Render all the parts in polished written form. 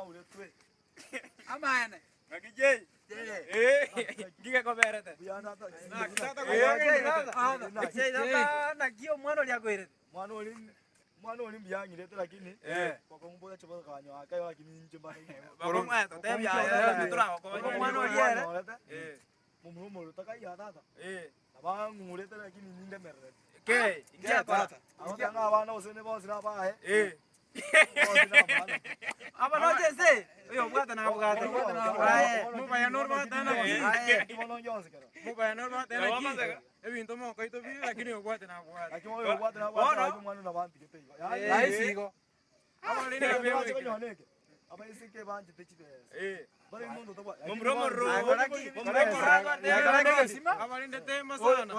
nauretwe. Amaene. Ng'aki Jay? Eh, ngige koberete. Buya tata. Naki tata Jay, koberete. tata. Jay, tata, naki omwana oria akoirete? Mwana ori mwana ori mbuya ang'irete lakini Eh. bakomboria chiboka kanyoaka igo lakini inche mbare Bakomwaya totebia aye, toragokonya. Omwana oria ere. Nyorete Eh, momura omorero takaiyo tata eh. nabang'urete lakini nindemererete Kei, inki tata? agoteba ng'a abana gose ne bonsi nabaye Eh. bonsi nabana Aba noche ense, oyo obwate nabwate. Aye. Mobaya norwate naki? Aye. bono yonsi kero Mobaya norwate naki? Ebinto mokoito bire lakini obwate nabwate. lakini oyo obwate nabwate Bono- lakini omwana nabantigete igo yaani Rahisi igo. Abarinde bache abegoike. konyona eke abaiseke banchete chibesa Eh. bare omonto otabwati Momura omorero. Momura omorero. Abarinde tema sana.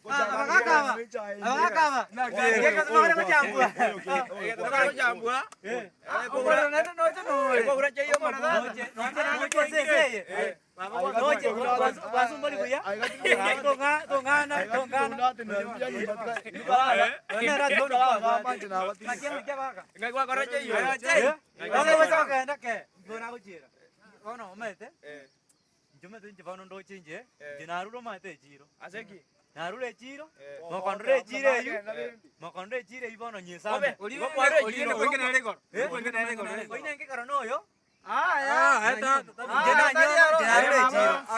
Abagaka aba. Abagaka aba. Ngeka tobare gochambua. Tokare gochambua. Omorero naende noche nore. Ekogura chai omorero. Noche, noche naende ense eye. Noche, gwasumbori buya. Tong'a- tong'ana, tong'ana. Naki abagaka. Ng'ai gwakora chai oyo? Aye, Jay. Bono gocha kogenda ke, nigo nagochiera. Bono omanyete, Eh. inche omanyete inche bono ndoche inche, Eh. inche narure omanyete echiro. Ase ki? Narure echiro, Eh. mokondora echiro eywo, mokondora echiro eywo bono nyesame. Obe, igo kware echiro. Eh? Oinenge ekero na oyo, Ah, inche nanyora, inche narure echiro. Eh.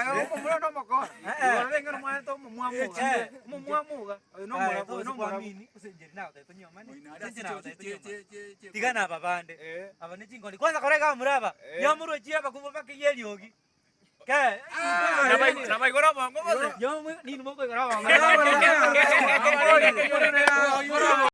Tosi ase enchera nagotebia tonyuomane, ase enchera nagotebia tonyuomane. Tiga na aba bande, Eh. aba ne chingoni. Kwanza kora iga abamura aba, Eh. nyomorwe chie abakungu bakeyie eriogi. Ke, Nabaigoro obongo gose? nyomwe nini mokoigora obongo.